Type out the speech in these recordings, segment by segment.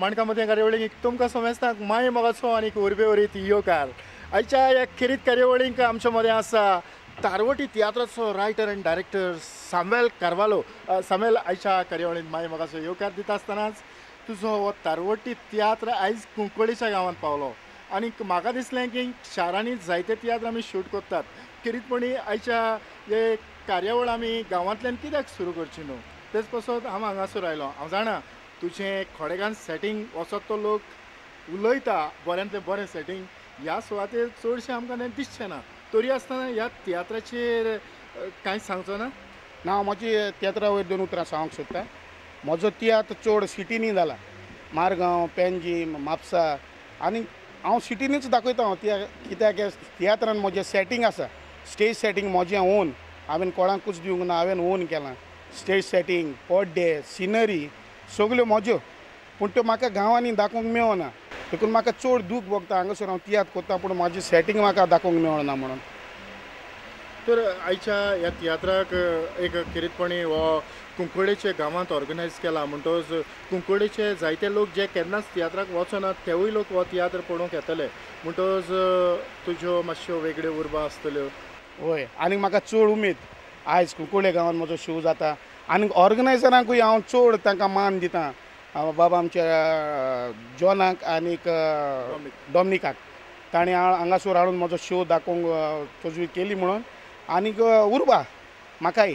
माणकामती कार्यावळीक तुमकां समेस्तांक माय मोगाचो आनी उर्बेवरीत येवकार. आयच्या ह्या खेरीत कार्यावळींक आमच्या मदें आसा तारवटी तियात्राचो writer and director Samuel Carvalho. Samuel, आयच्या कार्यावळींत माय मोगाचो येवकार दिता आसतनाच तुजो हो तारवटी तियात्र आयज कुंकळीच्या गांवांत पावलो आनी म्हाका दिसलें की शारांनी जायते तियात्र आमी शूट करतात, खेरीतपणी आयच्या हे कार्यावळ आमी गांवांतल्यान कित्याक सुरू करची न्हू, तेच पासत हांव हांगासर आयलो. हांव जाणा तुजें खोडेगान सेटींग वचत तो लोक उलयता बऱ्यांतलें बरें सेटींग ह्या सुवातेर चडशें आमकां तें दिसचें ना, तरी आसतना ह्या तियात्राचेर कांयच सांगचो ना? ना, म्हजी तियात्रा वयर दोन उतरां सांगूंक सोदता. म्हजो तियात्र चड सिटींनी जाला, मारगांव, पेंजीम, म्हापसा, आनी हांव सिटींनीच दाखयता. हांव कित्याक तियात्रान म्हजें सेटींग आसा, स्टेज सेटींग म्हजें ओन, हांवें कोणाकूच दिवंक ना, हांवें ओन केलां. स्टेज सेटींग, पड्डे, सिनरी सगल्यो म्हज्यो, पूण त्यो म्हाका गांवांनी दाखोवंक मेळना, देखून म्हाका चड दूख भोगता. हांगासर हांव तियात्र करता पूण म्हाजें सेटींग म्हाका दाखोवंक मेळना म्हणून. तर आयच्या ह्या तियात्राक एक खेरीतपणी हो कुंकळेच्या गांवांत ऑर्गनायज केला म्हणटकच कुंकळेचे जायते लोक जे केन्नाच तियात्राक वचनात तेवूय लोक हो तियात्र पळोवंक येतले, म्हणटकच तुज्यो मातश्यो वेगळ्यो उर्बा आसतल्यो. हय, आनी म्हाका चड उमेद आयज कुंकळ्ळे गांवांत म्हजो शो जाता आनी ऑर्गनायजरांकूय हांव चड तांकां मान दिता, बाबा आमच्या जॉनाक आनीक डॉमनिकाक, ताणें हांगासर हाडून म्हजो शो दाखोवंक तजवीज केली म्हणून, आनीक उर्बा म्हाकाय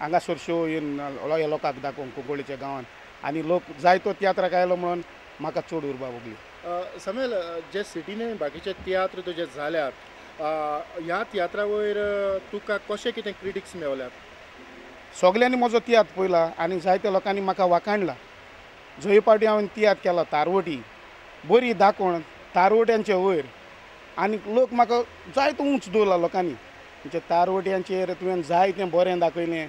हांगासर शो येवन ह्या लोकांक दाखोवंक कुंकळ्ळेच्या गांवांत, आनी लोक जायतो तियात्राक आयलो म्हणून म्हाका चड उर्बा भोगली. समेल, जे सिटीने बाकीचे तियात्र तुजे जाल्यात ह्या तियात्रा वयर तुका कशें कितें क्रिटिक्स मेवल्यात? सगल्यांनी म्हजो तियात्र पळयला आनी जायत्या लोकांनी म्हाका वाखाणला. जंय पावटी हांवें तियात्र केला तारवटी बरी दाखोवन तारवट्यांचे वयर, आनी लोक म्हाका जायतो उंच दवरला लोकांनी, म्हणजे तारवट्यांचेर तुवें जायतें बरें दाखयलें,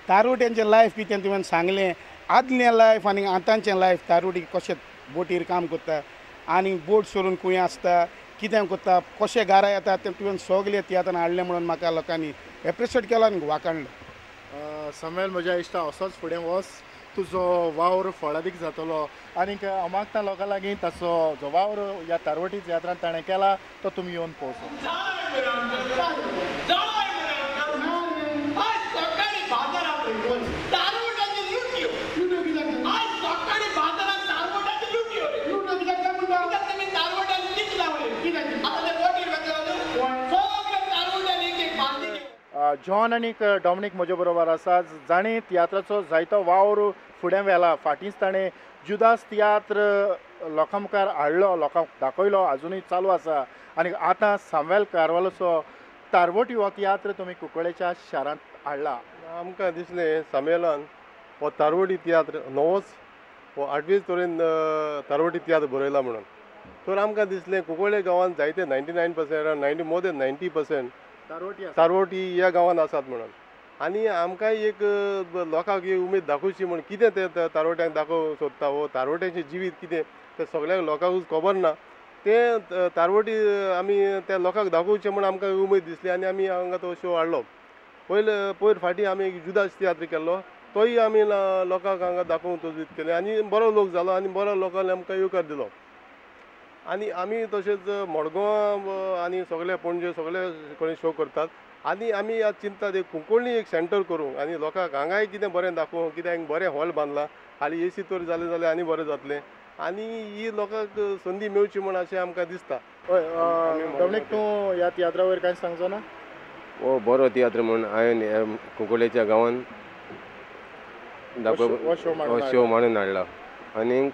तारवट्यांचें लायफ कितें तुवें सांगलें, आदलें लायफ आनी आतांचें लायफ, तारवटी कशें बोटीर काम करता आनी बोट सोडून खंय आसता, कितें करता, कशें घरा येता, तें तुवें सगलें तियात्रान हाडलें म्हणून म्हाका लोकांनी एप्रिशिएट केला आनी वाखाणलें. समेल, म्हज्या इश्टा, असोच फुडें वच, तुजो वावर फळादीक जातलो आनीक हांव मागता लोकां लागीं ताचो जो वावर ह्या तारवटी तियात्रान ताणें केला तो तुमी येवन पळोवचो. जॉन आनी डॉमनीक म्हजे बरोबर आसा, जाणें तियात्राचो जायतो वावर फुडें व्हेला. फाटींच ताणें जुदास तियात्र लोकां मुखार हाडलो, लोकांक दाखयलो, आजुनूय चालू आसा आनी आतां सामुएल कार्वालोचो तारवटी हो तियात्र तुमी कुंकळ्ळेच्या शारांत हाडला. आमकां दिसलें सामुएलान हो तारवटी तियात्र नवोच हो आठवेच तरेन तारवटी तियात्र बरयला म्हणून, तर आमकां दिसलें कुंकळ्ळे गांवांत जायते 99% 90 मोर देन 90% तारवटी ह्या गांवांत आसात म्हणून, आनी आमकांय एक लोकांक एक उमेद दाखोवची म्हूण कितें तें तारवट्यांक दाखोवंक सोदता, हो तारवट्यांचें जिवीत कितें तें सगळ्यांक लोकांकूच खबर ना, तें तारवटी आमी त्या लोकांक दाखोवचें म्हूण आमकां उमेद दिसली आनी आमी हांगा तो शो हाडलो. पयर फाटीं आमी एक जुदास तियात्र केल्लो, तोय आमी लोकांक हांगा दाखोवंक तजवीज केलें आनी बरो लोक जालो आनी बरो लोकांनी आमकां येवकार दिलो. आनी आमी तशेंच मडगांव आनी सगळे पणजे सगळे कडेन शो करतात आनी आमी आतां चिंततात एक कुंकळ्ळी एक सेंटर करूंक आनी लोकांक हांगाय कितें बरें दाखोवंक, कित्याक बरें हॉल बांदला, हालीं एसी तर जालें जाल्यार आनी बरें जातलें आनी ही लोकांक संदी मेळची म्हूण अशें आमकां दिसता. हय डॉमनीक, तूं ह्या तियात्रा वयर कांय सांगचो ना? हो बरो तियात्र म्हूण हांवें कुंकळ्ळेच्या गांवांत दाखोव शो मांडून हाडला आनी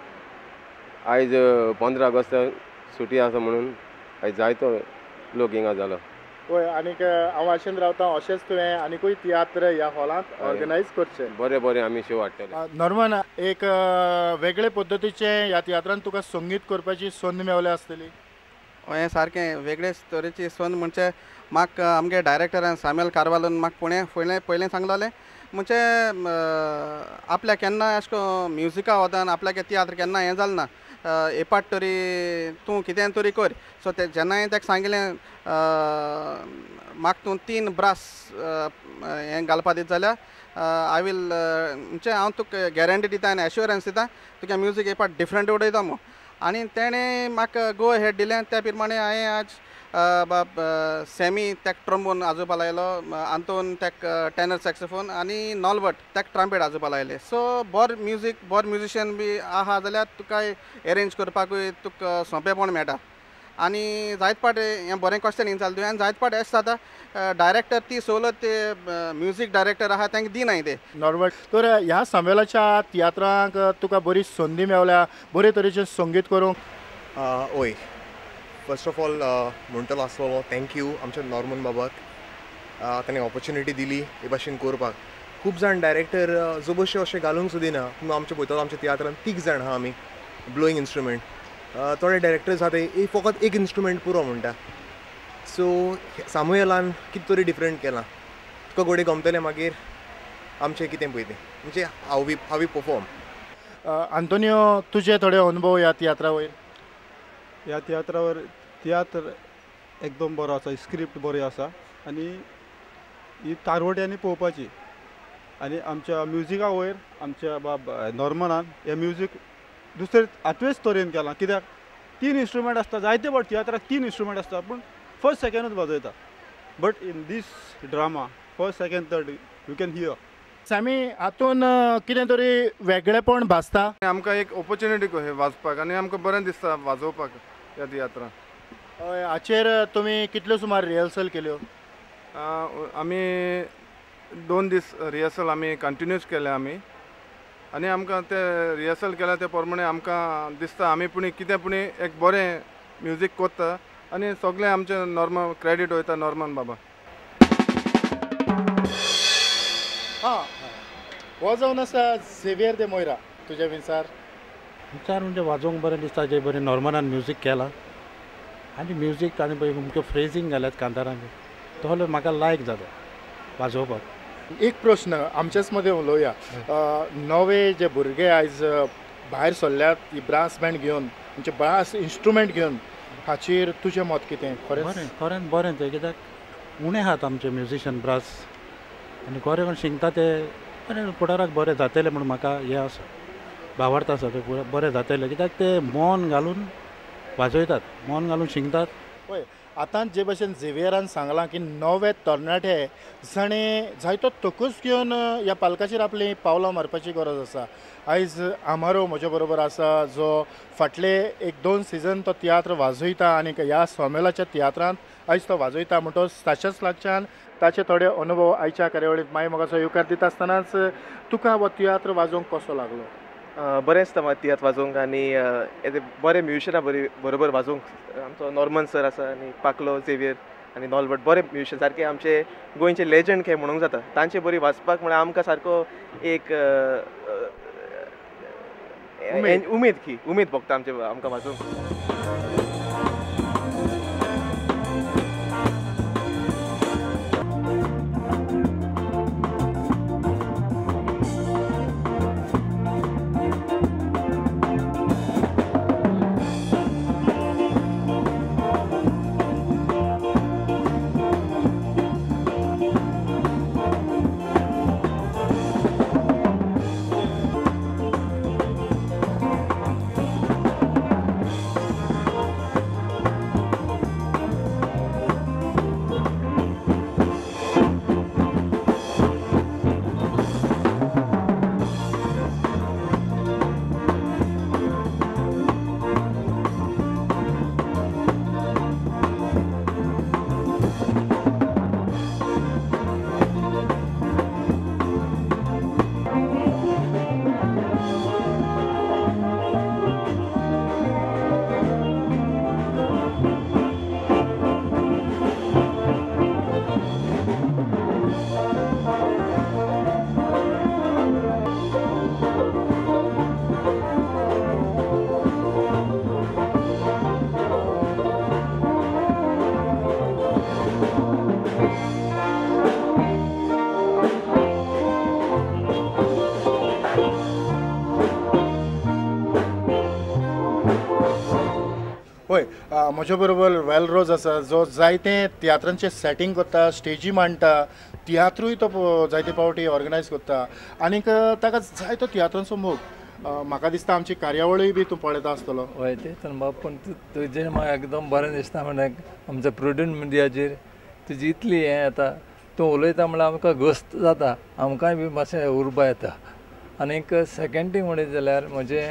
आयज 15 ऑगस्टाक सुटी आसा म्हणून आयज जायतो लोक हिंगा जालो. हय, आनीक हांव आशेन रावता अशेंच तुवें आनिकूय तियात्र ह्या हॉलांत ऑर्गनायज करचे. बरें बरें, आमी शो हाडटले. नॉर्मन, एक वेगळे पद्दतीचें ह्या तियात्रान तुका संगीत करपाची संद मेवल्या आसतली? हें सारकें वेगळेच तरेची संद, म्हणजे म्हाका आमगे डायरेक्टरान सामुएल कार्वालोन म्हाका पयलें सांगलोलें, म्हणजे आपल्याक केन्ना अशें करून म्युजिका वतान आपल्याक तियात्र केन्ना हें जालें ना, एपाट तरी तूं कितें तरी कर. सो ते जेन्ना हांवें ताका सांगिल्लें म्हाका तूं 3 ब्रास हें घालपा दित जाल्यार I will म्हणजे हांव तुका गॅरंटी दिता आनी एश्योरन्स दिता तुगे म्युजीक एक पाट डिफरंट उडयता म्हूण. आनी तेणें म्हाका गो हेड दिलें त्या प्रमाणे हांवें आज बाब सॅमी तेका ट्रॉम्बोन आजोबा लायलो, आंतोन तेका टेनर सॅक्सोफोन आनी नॉल्बर्ट तेका ट्रम्पेट आजोबा लायले. सो बरो म्युजीक बरो म्युजिशियन बी आहा जाल्यार तुका एरेंज करपाकूय तुका सोंपेपण मेळटा. आनी जायत पाट हें बरें कशें न्ही चलता आनी जायत पाट अशें जाता डायरेक्टर ती सवलत ते म्युजीक डायरेक्टर आहा तांकां दिनाय ते. नॉर्बर्ट, तर ह्या सामुएलाच्या तियात्रांक तुका बरी संदी मेवल्या बरे तरेचें संगीत करूंक? हय, फर्स्ट ऑफ ऑल म्हणटलो आसलो thank you आमच्या नॉर्मन बाबाक, ताणें ऑपॉर्च्युनिटी दिली हे भाशेन करपाक. खूब जाण डायरेक्टर जोबशे अशें घालूंक सुद्दां ना, पूण आमच्या पळयतलो आमच्या तियात्रान 3 जाण आहा आमी ब्लोईंग इन्स्ट्रुमेंट. थोडे डायरेक्टर्स आहा ते फकत एक इन्स्ट्रुमेंट पुरो म्हणटा. सो सामुएलान कितें तरी डिफरंट केलां, तुका घोडे गमतलें मागीर आमचें कितें पळय तें म्हणजे हाव we perform. Antonio, तुजे थोडे अनुभव ह्या तियात्रा वयर? ह्या तियात्रावर तियात्र एकदम बरो आसा, स्क्रिप्ट बरी आसा आनी ही तारवट्यांनी पळोवपाची. आनी आमच्या म्युजिका वयर आमच्या बाब नॉर्मनान हें म्युजीक दुसरे आठवेच तरेन केलां. कित्याक 3 इन्स्ट्रुमेंट आसता, जायते फावट तियात्राक 3 इन्स्ट्रुमेंट आसता पूण फर्स्ट सेकेंडूच वाजयता, but in this drama first second third you can hear. Sammy, हातून कितें तरी वेगळेपण भासता? आमकां एक ऑपॉर्च्युनिटी कशी वाजपाक आनी आमकां बरें दिसता वाजोवपाक ह्या तियात्रान. हाचेर तुमी कितल्यो सुमार रिहर्सल केल्यो? आमी 2 दीस रिहर्सल आमी कंटिन्यूस केले आमी आनी आमकां ते रिहर्सल केल्या ते प्रमाणे आमकां दिसता आमी पूण कितें पूण एक बरें म्युजीक कोत्ता आनी सगळें आमचें नॉर्मल क्रेडीट वयता नॉर्मन बाबा. हां, हो जावन आसा झेवियर दे मोयरा, तुज्या विचार? विचार म्हणजे वाजोवंक बरें दिसता, जे बरें नॉर्मनान म्युजीक केलां आनी म्युजीक ताणें पळय अमक्यो फ्रेजींग घाल्यात कांतारांनी, तो म्हाका लायक जाता वाजोवपाक. एक प्रश्न आमच्याच मदें उलोवया, नवे जे भुरगे आयज भायर सरल्यात ही ब्रास बँड घेवन, म्हणजे ब्रास इन्स्ट्रुमेंट घेवन, हाचेर तुजें मत कितें? बरें, खरेंच बरें तें, कित्याक उणें आहात आमचे म्युजिशियन ब्रास आनी बरें कोण शिंकता ते बरें फुडाराक बरें जातलें म्हूण म्हाका हें आसा, भावार्थ आसा ते बरें जातलें, कित्याक ते मन घालून वाजयतात, मन घालून शिंकतात. पळय आतां जे भशेन झेवियरान सांगलां की नवे तरणाटे जाणें जायतो तकूच घेवन ह्या पालकाचेर आपलीं पावलां मारपाची गरज आसा. आयज आमारो म्हज्या बरोबर आसा जो फाटले 1-2 सिजन तो तियात्र वाजयता आनी ह्या सामुएलाच्या तियात्रांत आयज तो वाजयता, म्हणटकच ताच्याच लागच्यान ताचे थोडे अनुभव आयच्या कार्यावळींत मागीर म्हाका येवकार दिता आसतनाच तुका हो तियात्र वाजोवंक कसो लागलो? बरें दिसता म्हाका तियात्र वाजोवंक आनी बरे म्युजिशनां बरोबर वाजोवंक. आमचो नॉर्मन सर आसा आनी पाकलो झेवियर आनी नॉल्बर्ट बरे म्युजिशियन, सारके आमचे गोंयचे लेजंड खेळ म्हणूंक जाता. तांचे बरी वाजपाक म्हळ्यार आमकां सारको एक उमेद की उमेद भोगता आमचे आमकां वाजोवंक. म्हजे बरोबर वेल रोज आसा जो जायते तियात्रांचें सेटींग करता, स्टेजी मांडटा, तियात्रूय तो जायते फावटी ऑर्गनायज करता आनीक ताका जायतो तियात्रांचो मोग. म्हाका दिसता आमची कार्यावळूय बी तूं पळयता आसतलो. हय ते बाब, पूण तुजें म्हाका एकदम बरें दिसता म्हणल्यार आमच्या प्रुडंट मिडियाचेर तुजी इतली हें येता, तूं उलयता म्हणल्यार आमकां घोस्त जाता, आमकांय बी मातशें उर्बा येता. आनीक सेकेंड थींग म्हणीत जाल्यार म्हजें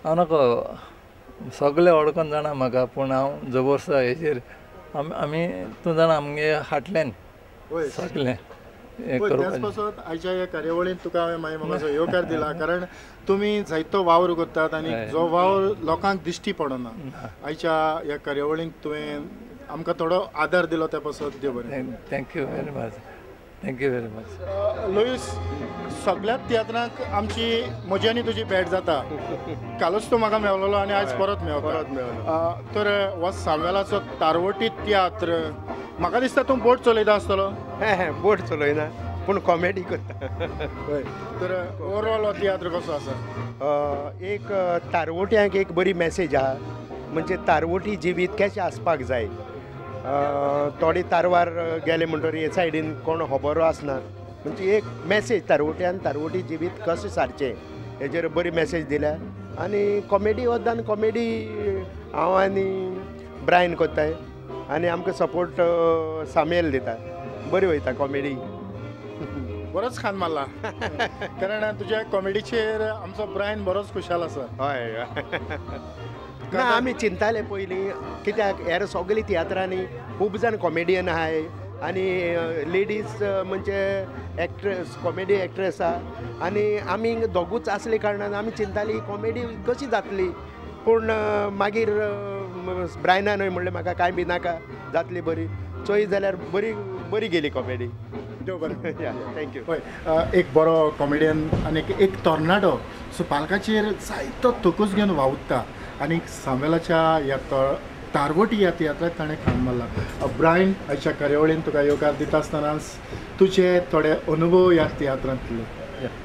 हांव नाका सगळे वळखून जाणा म्हाका, पूण हांव जबरदस्त हेजेर आमी तूं जाणा आमगे हाटल्यान सगळें. त्याच पासत आयच्या ह्या कार्यावळींत तुका हांवें मागीर म्हाका येवकार दिला, कारण तुमी जायतो वावर करतात आनी जो वावर लोकांक दिश्टी पडना. आयच्या ह्या कार्यावळींत तुवें आमकां थोडो आदार दिलो त्या पासत देव बरें. Thank you very much, thank you very much. Luis, सगळ्याच तियात्रांक आमची म्हजी आनी तुजी भेट जाता. कालूच तूं म्हाका मेवलेलो आनी आयज परत मेवता. तर हो सामुएलाचो तारवटी तियात्र म्हाका दिसता तूं बोट चलयता आसतलो. बोट चलयना पूण कॉमेडी करता. हय, तर ओवरऑल हो तियात्र कसो आसा? एक तारवट्यांक एक बरी मॅसेज आहा, म्हणजे तारवटी जिवीत कशें आसपाक जाय. थोडे तारवार गेले म्हणटकीर हे सायडीन कोण खबरो आसना, म्हणजे एक मॅसेज तारवट्यान तारवटी जिवीत कशें सारचें हेजेर बरी मॅसेज दिल्या. आनी कॉमेडी वद्दान कॉमेडी हांव आनी ब्रायन कोत्ताय आनी आमकां सपोर्ट सामेल दिता, बरी वयता कॉमेडी. बरोच खान मारला कारण तुज्या कॉमेडीचेर आमचो ब्रायन बरोच खुशाल आसा. हय, ना आमी चिंताले पयलीं कित्याक हेर सगळीं तियात्रांनी खूब जाण कॉमेडियन आहाय आनी लेडीज म्हणजे एक्ट्रेस, कॉमेडी एक्ट्रेस आहा आनी आमी दोगूच आसले कारणान आमी चिंताली कॉमेडी कशी जातली. पूण मागीर ब्रायनानूय म्हणलें म्हाका कांय बी नाका, जातली बरी. चोय जाल्यार बरी बरी गेली कॉमेडी. देव बरें. Thank you. हय, एक बरो कॉमेडियन आनी एक तरणाटो सो पालकाचेर जायतो तकूच घेवन वावुरता आनी सामुएलाच्या ह्या तारवटी ह्या तियात्राक ताणें खान मारला. ब्रायन, आयच्या कार्यावळीन तुका येवकार दिता आसतनाच तुजे थोडे अनुभव ह्या तियात्रांतले.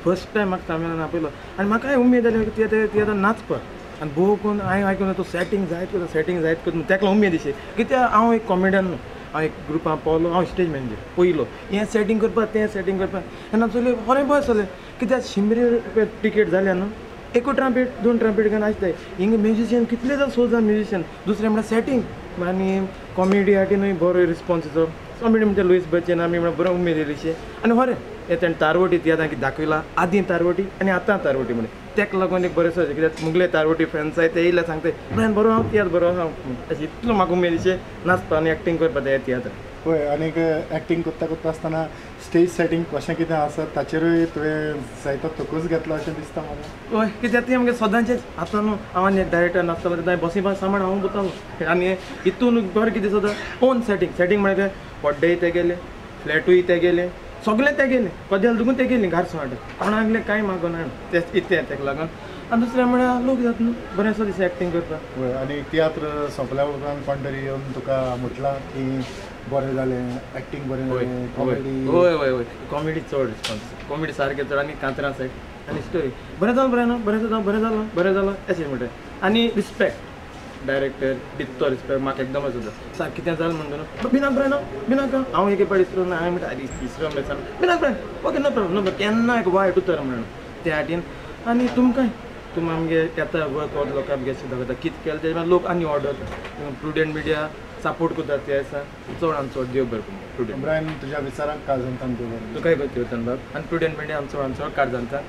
फर्स्ट टायम म्हाका सामुएलान आपयलो आनी म्हाकाय उमेद जाली की तियात्र नाचपाक आनी भोव करून हांवें आयकून तो सेटींग जायत करता, सेटींग जायत करता, ताका उमेद दिशी कित्याक हांव एक कॉमेडियन न्हू, हांव एक ग्रुपान पावलो, हांव स्टेज मॅनेजर पयलो, हें सेटींग करपाक तें सेटींग करपाक तेन्ना चलय बरें बरें चलय कित्याक 100 रुपया टिकेट जाल्या न्हू, एकू ट्रम्पेट दोन ट्रम्पेट घेवन आसताय. हिंगा म्युजिशियन कितले जाण 6 जाण म्युजिशियन, दुसरें म्हणल्यार सेटींग आनी कॉमेडी हाटीनूय बरो रिस्पोन्स येतो. कॉमेडी म्हणजे लुईस बच्चन आमी म्हणल्यार बरो उमेद येयली आनी बरें हें तेणें तारवटी तियात्रांक दाखयला, आदीं तारवटी आनी आतां तारवटी म्हणून तेका लागून एक बरें सो कित्याक मुगले तारवटी फ्रेंड्स आहाय ते येयले सांगताय ब्रायन बरो आहा तियात्र बरो आहा, अशें इतलो म्हाका उमेद अशें नाचपा आनी एक्टींग करपा ते तियात्र. हय, आनीक एक्टींग करता करता आसतना स्टेज सेटींग कशें कितें आसा ताचेरूय तुवें जायतो तकूच घेतला अशें दिसता म्हाका. हय, कित्याक तें आमगे सदांचेच आतां न्हू हांव आनी डायरेक्टर नासतालो तेन्ना बसी बस सामान हांव वतालो आनी हितून बरें कितें दिसता ओन सेटींग. सेटींग म्हळ्यार पड्डेय ते गेले, फ्लॅटूय ते गेले, सगळें ते गेले, कदेल दुखून ते गेली घारसो हाडटा, कोणाकले कांय मागना तें इतलें तेका लागून. आनी दुसरें म्हळ्यार लोक जाता न्हू बरें सो दिसता एक्टींग करपाक. हय, आनी तियात्र सोंपल्या उपरांत कोण तरी येवन तुका म्हटलां की बरें जालें, एक्टींग बरें जालें, कॉमेडी? हय हय हय, कॉमेडी चड रिस्पोन्स, कॉमेडी सारकें चड आनी कांतरां सायड आनी स्टोरी बरें जालें, बरें न्हू, बरें जालें, बरें जालें, बरें जालें अशें म्हणटा. आनी रिस्पेक्ट डायरेक्टर दिता तो रिस्पेक्ट म्हाका एकदम असो जाता कितें जालें म्हणटा न्हू बिनाक ब्रायन बिनाक हांव एक पाट इसरो ना, हांवें म्हणटा आरे इसरो म्हणल्यार बिनाक Brian okay no problem no problem, केन्ना एक वायट उतर म्हणून त्या हाटीन. आनी तुमकांय तुमी आमगे येता वर्क आवट लोकांक गेस्ट दाखयता कितें केलें तेजें लोक आनी ऑर्डर प्रुडंट मिडिया सपोर्ट करता ते आसा चड आनी चड देव बरें करूं. प्रुडंट ब्रायन, तुज्या विचारांक काळजांतल्यान देव बरें. तुकाय करता बाब आनी प्रुडंट मिडिया आमचो आनी चड काळजांतल्यान.